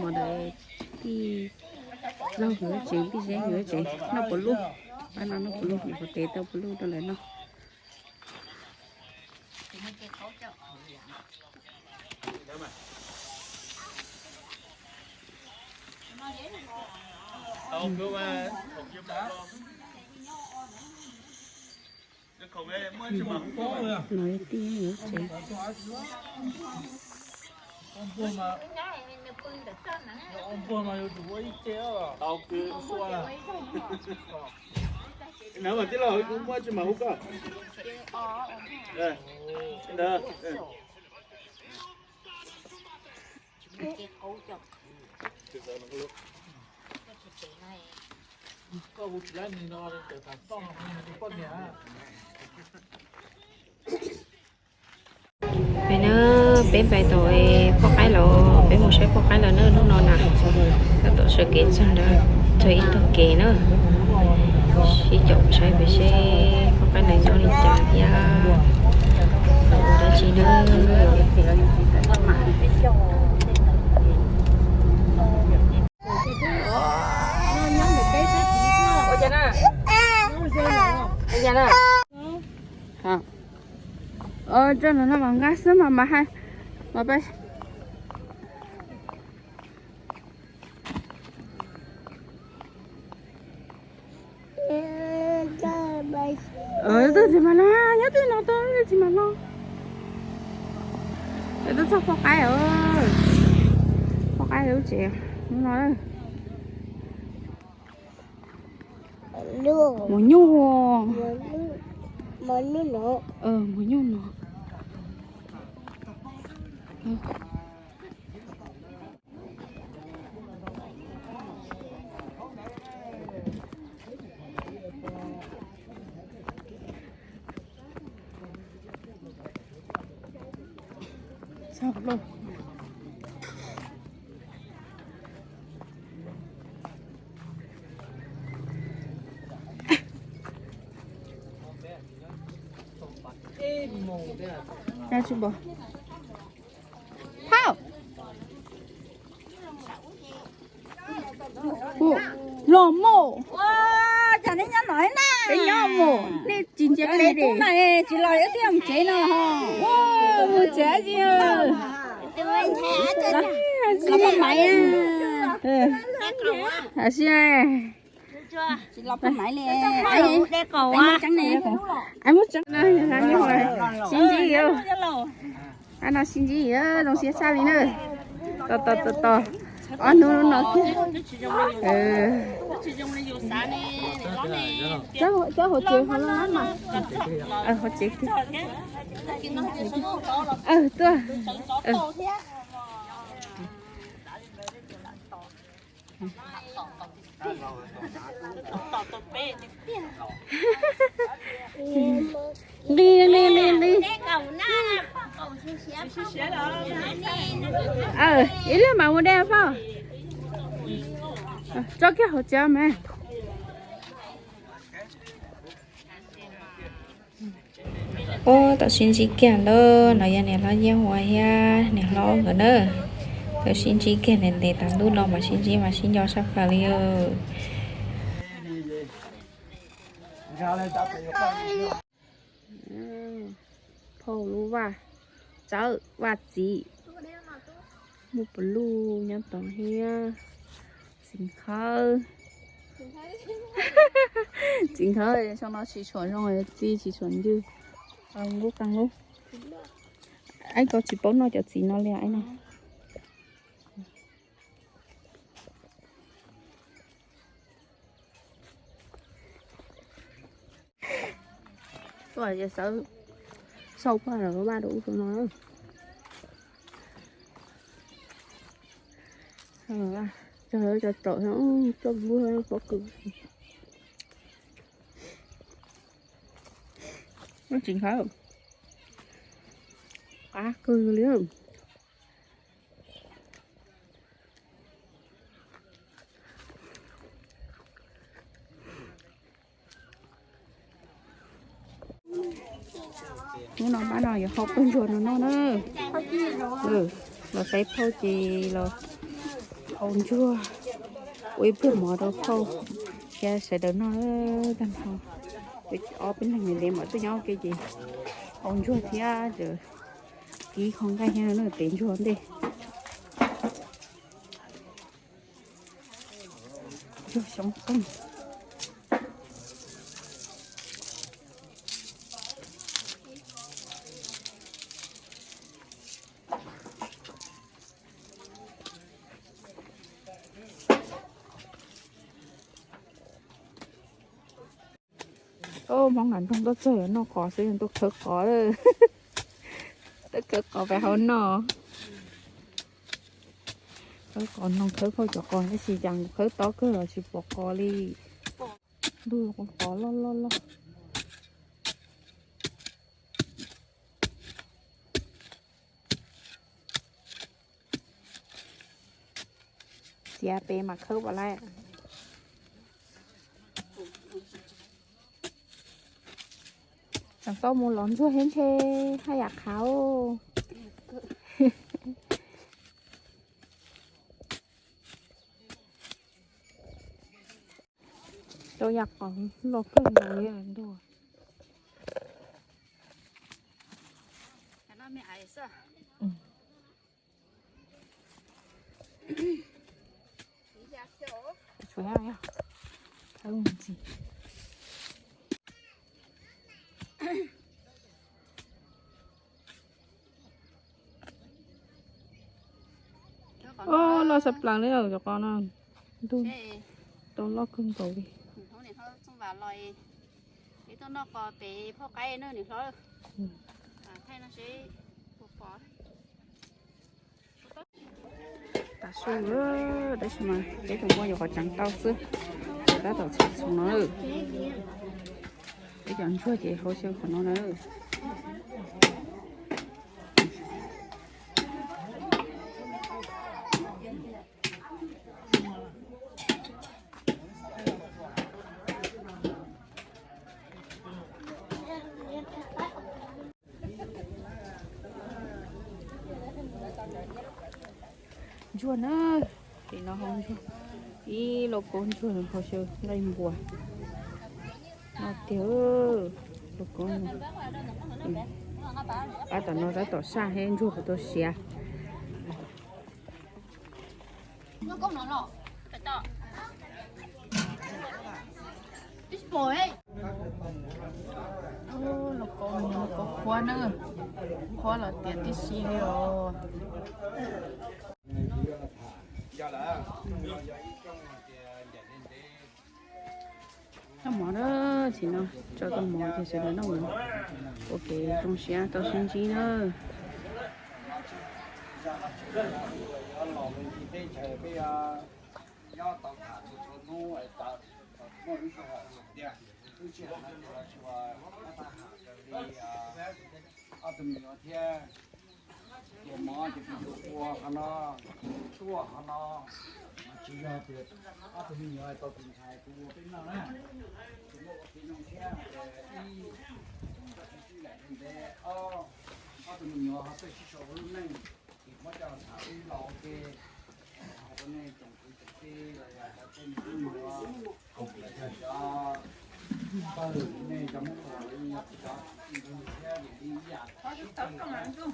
Ntawd tij laug nkawd tsev, tij Zeb nkawd tsev noj puav lub, pab no noj puav lub, nyuam qhuav tev tau puav lub rau lawv noj. No tij nkawd tsev. Peb na, peb pais tom poj qaib los, peb mus saib poj qaib lawm na hnub no na. Tab tom sawv kev txog nrad, txog ib tog kev na. Sib caum saib peb seb poj qaib lawv nyob li cas thiab ua dab tsi na. Tso no no mas nqa xwb mas mas hais mas peb. Twb tsis mas no, nyob twg no tau tsis mas no. Twb txog poj qaib, poj qaib lub tsev no. Mos nyuj, mos nyuj no. Phauj, los mos. Peb nyob mos, nej tsis ntsia peb li. Tsis los ib tug mus tsev no ho. Mus tsev tsis. Los poj maiv. Tsis los poj maiv li. Muab tseeb ne. Sib ntsib, no sib ntsib zoo siab tshaj li na. Tos tos tos tos, ob hnub no kiag. Cov hauv tsev, hauv tsev. Tuaj. Nqi nqi nqi nqi. Ib leeg mas mus de faj. Tso kiag hauv tsev mas. Ua tau sib ntsib kiag lawm no, yog niam hlob Nyiaj Huas thiab niam hlob nkawd na. Tau sib ntsib kiag ntev ntev tas ntuj no mas sib ntsib mas sib nco sab plaws li. Phauj lub vaj, txawb vaj txiv, muaj pus luj nyob tod thiab. Txiv nkhawb, txiv nkhawb xyoo no tsis tshua zoo, txi tsis tshua ncw. Qee lub qee lub. Aib, koj tsis paub noj cov txiv no li aib no. Tuaj, sau paj los vaj rau ub rau no. Cov, cov tom coj npua pob kws. Txiv nkhawb, qab kawg li. Hnub no pab no yuav hau pawg ntsuag no noj na. Los saib phauj ces los Hau ntsuag, ua ib pluag mov rau phauj thiab sawv daws noj tag nrho. Ob peb leeg li mam tuaj nyob ua ke ces hau ntsuag thiab kib qho nqaij thiab no tev ntsuag ntej. Ntsuag xyoob qeeg. Hmoob nram nroog tuaj txog yuav noj qos xwb, tuaj khawb qos, tuaj khawb qos peb hau noj. Khawb qos, noj khawb phauj cov qos tab sis cas khawb tob kawg los tsis pom qos li. Ntuj, qos loj loj loj. Txiav pem mam khawb pom lawm. Tseem tau mus lov ntsuag thiab ntshe haj yam qhav. Rau yam qos loj kawg nkaus li ntuj. Loj sab plaws li cov qos no. Ntuj, tau loj kawg nkaus li. Peb tuaj noj qos pem phauj qaib noj nws hlob. Tav su lawm, tab sis mas peb tus muaj yuav qhov tseev tau xwb, ces tab tom txhoov txhoov no. Peb cov ntsuag ces hau xyaw qhov no na. Ntsuag na, ces no hau ntsuag, ib lauj kaub ntsuag hau xyaw nqaij npua. No tiag, lauj kaub no, pab tom no tab tom saj thiab ntsuag puas tau siav. Lauj kaub, lauj kaub qhuav na, qhuav los tiav tib si li os. Noj mov na, tsis no tso tau mov ces sawv daws noj mov ua kev zoo siab tau sib ntsib na. Nyob tau tham txhua txhua hnub, muaj lub sij hawm hais tias lub sij hawm no ces los tsuas muab tham raws li ob tug me nyuam thiab. Tua mov ces kuv tus ua qhov no, tuaj qhov no, tsis yog tias ob tug me nyuam tau tus ntxhais kuv ua peb noj na, kuv muab ua kev zoo siab tias ib, tsis sib laim rau ntev, ob, ob tug me nyuam ho tuaj sib sau ua lub neej, ces muab coj los tham wb los ua ke, hais rau nej tsoom kwv tsoom tij los yog cov tij tub nyuam, los yog cov pawg, nej cov Hmoob Muas los yog cov ntxhais thiab yawm yij ib yam sib tw.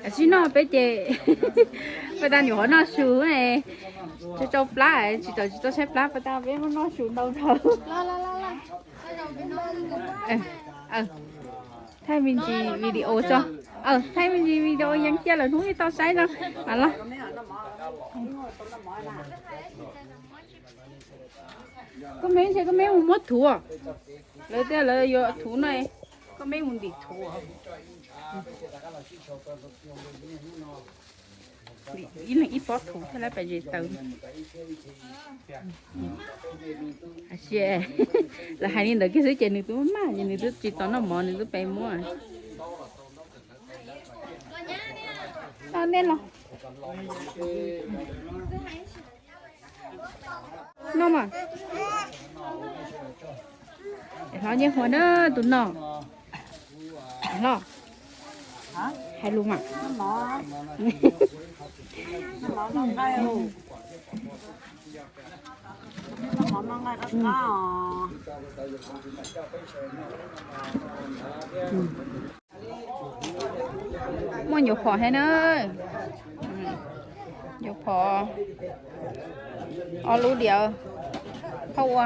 Tam sim no peb ces peb tab nyuam qhuav noj su, tso tsau plab, tsis tau, tsis tau tshaib plab, peb tab peb muab noj su ntau dhau. Thaij me ntsis video tso. Thaij me ntsis video yeej ciaj lawm hnub ib tau saib no. Mas los. Koj me ntshe koj me mus muab thuv. Lawv tias lawv yuav thuv no, koj me mus ntim thuv. Ib leeg ib pob thuv thiaj li pais zes taws. Lawv hais li ntawd kiag xwb ces nws twb maj ces nws twb tsis tau noj mov nws twb pais muab. Tau nej los. Noj mas. Hlob Nyiaj Huas na, tus no. Hlob, hais lus mas. Muaj nyuam phom thiab na. Nyuam phom ob lub diav, phauj ua.